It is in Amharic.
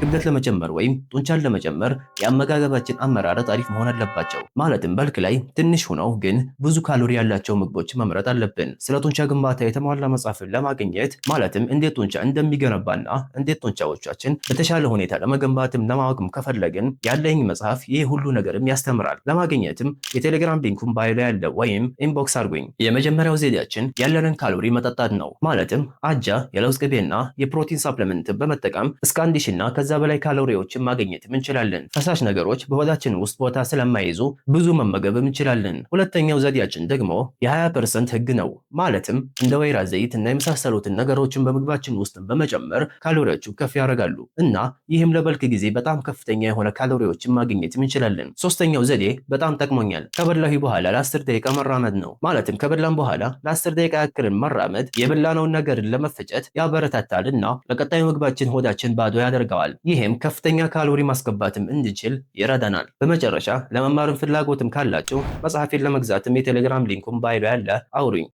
ክብደት ለመጨመር ወይም ጡንቻን ለመጨመር የአመጋገባችን አመራረጥ አሪፍ መሆን አለባቸው። ማለትም bulk ላይ ትንሽ ሆነው ግን ብዙ ካሎሪ ያላቸው ምግቦች መምረጥ አለብን። ስለ ጡንቻ ግንባታ የተሟላ መጽሐፍን ለማግኘት፣ ማለትም እንዴት ጡንቻ እንደሚገነባና እንዴት ጡንቻዎቻችን በተሻለ ሁኔታ ለመገንባትም ለማወቅም ከፈለግን ያለኝ መጽሐፍ ይህ ሁሉ ነገርም ያስተምራል። ለማግኘትም የቴሌግራም link ኡን bio ላይ ያለ ወይም inbox አድርጉኝ። የመጀመሪያው ዘዴያችን ያለንን ካሎሪ መጠጣት ነው። ማለትም አጃ፣ የለውዝ ቅቤና የፕሮቲን supplement በመጠቀም እስከ 1000 እና ከዛ በላይ ካሎሪዎችን ማግኘትም እንችላለን። ፈሳሽ ነገሮች በሆዳችን ውስጥ ቦታ ስለማይይዙ ብዙ መመገብም እንችላለን። ሁለተኛው ዘዴያችን ደግሞ የ20% ህግ ነው። ማለትም እንደ ወይራ ዘይት እና የመሳሰሉትን ነገሮችን በምግባችን ውስጥ በመጨመር ካሎሪዎቹ ከፍ ያደርጋሉ እና ይህም ለ bulk ጊዜ በጣም ከፍተኛ የሆነ ካሎሪዎችን ማግኘትም እንችላለን። ሶስተኛው ዘዴ በጣም ጠቅሞኛል። ከበላሁ በኋላ ለ10 ደቂቃ መራመድ ነው። ማለትም ከበላን በኋላ ለ10 ደቂቃ ያክልን መራመድ የበላነውን ነገርን ለመፈጨት ያበረታታል እና ለቀጣዩ ምግባችን ሆዳችን ባዶ ያደርገዋል። ይህም ከፍተኛ ካሎሪ ማስገባትም እንድንችል ይረዳናል። በመጨረሻ ለመማርም ፍላጎትም ካላችሁ መጽሐፌን ለመግዛትም የቴሌግራም link ኡን bio ላይ ያለ፣ አውሩኝ።